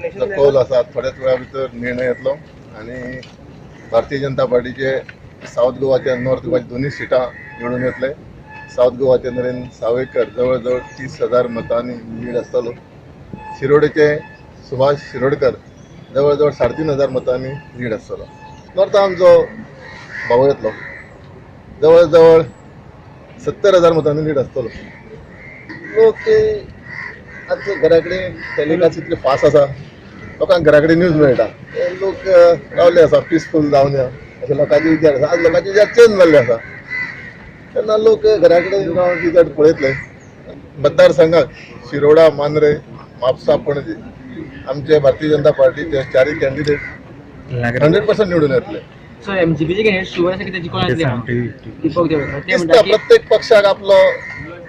जो कौल आसा, थोड्याच वेळा भितर निर्णय येतलो आनी भारतीय जनता पार्टीचे सावथ गोवाचे आनी नॉर्थ गोवाचे दोनूय सिटां निवडून येतले. सावथ गोवाचे नरेंद्र सावयकर जवळ जवळ 30,000 मतांनी लीड आसतलो. शिरोडेचे सुभाष शिरोडकर जवळ जवळ 3500 मतांनी लीड आसतलो. नॉर्था आमचो भाऊ येतलो, जवळ जवळ 70,000 मतांनी लीड आसतलो. लोक ते आजचे घरा कडेन टेलिकास्ट इतले फास्ट आसा, लोकांक घरा कडेन न्यूज मेळटा. ते लोक रावले आसा, पिसफूल जावन या अशें लोकांचे विचार आसा. आज लोकांचे विचार चेंज जाल्ले आसा. तेन्ना लोक घरा कडेन रावन रिजल्ट पळयतले. मतदारसंघात शिरोडा, मांद्रे, म्हापसा, पणजी आमचे भारतीय जनता पार्टीचे चारय कॅन्डिडेट 100% निवडून येतले. सो एमजीपीचे कॅन्डिडेट शुअर आसा की तेजी कोण येतले म्हणून? दीपक देवळकर ते दिसता. म्हणटा की प्रत्येक पक्षाक आपलो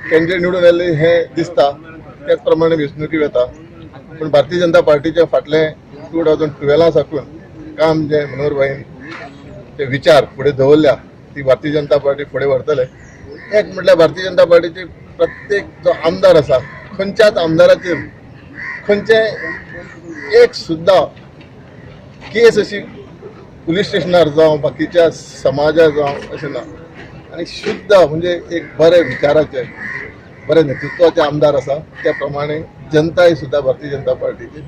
कॅन्डिडेट निवडून येयल्ले हे दिसता, त्याच प्रमाणे वेंचणुकी वता. पूण भारतीय जनता पार्टीचे फाटले 2012 साकून काम जे मनोहर भाईन ते विचार फुडें दवरल्या, ती भारतीय जनता पार्टी फुडें व्हरतले. एक म्हटल्यार भारतीय जनता पार्टीचे प्रत्येक जो आमदार आसा, खंयच्याच आमदाराचेर खंयचे एक सुद्दां केस अशी पुलीस स्टेशनार जावं, बाकीच्या समाजा जावं, अशें ना. आनी शुद्ध म्हणजे एक बरे विचाराचे, बरे नेतृत्वाचे आमदार आसा. त्या प्रमाणे जनताय सुद्दां भारतीय जनता पार्टीची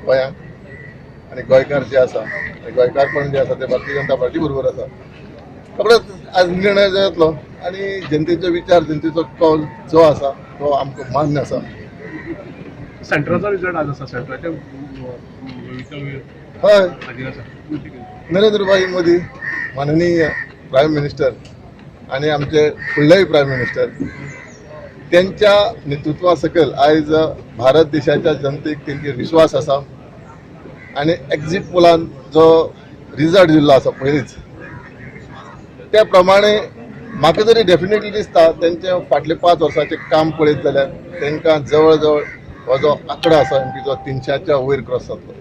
गोंयांत आनी गोंयकार जे आसा आनी गोंयकारपण जे आसा ते भारतीय जनता पार्टी बरोबर आसा. रोखडोच आज निर्णय जो येतलो आनी जनतेचो विचार, जनतेचो कौल जो आसा तो आमकां मान्य आसा. सेंट्राचो रिजल्ट आज आसा. सेंट्राच्या हय. हाजीर आसा. नरेंद्रभाई मोदी माननीय प्रायम मिनिस्टर आणि आमचे फुडलेय प्रायम मिनिस्टर, त्यांच्या नेतृत्वा सकयल आयज भारत देशाच्या जनतेक तेंचेर विश्वास आसा. आनी एक्झीट पोलान जो रिजल्ट दिल्लो आसा पयलींच, त्या प्रमाणे म्हाका तरी डेफिनेटली दिसता, तेंचे फाटले 5 वर्साचें काम पळयत जाल्यार तांकां जवळ जवळ हो जो आंकडो आसा एमपीचो, 300च्या वयर क्रॉस जातलो.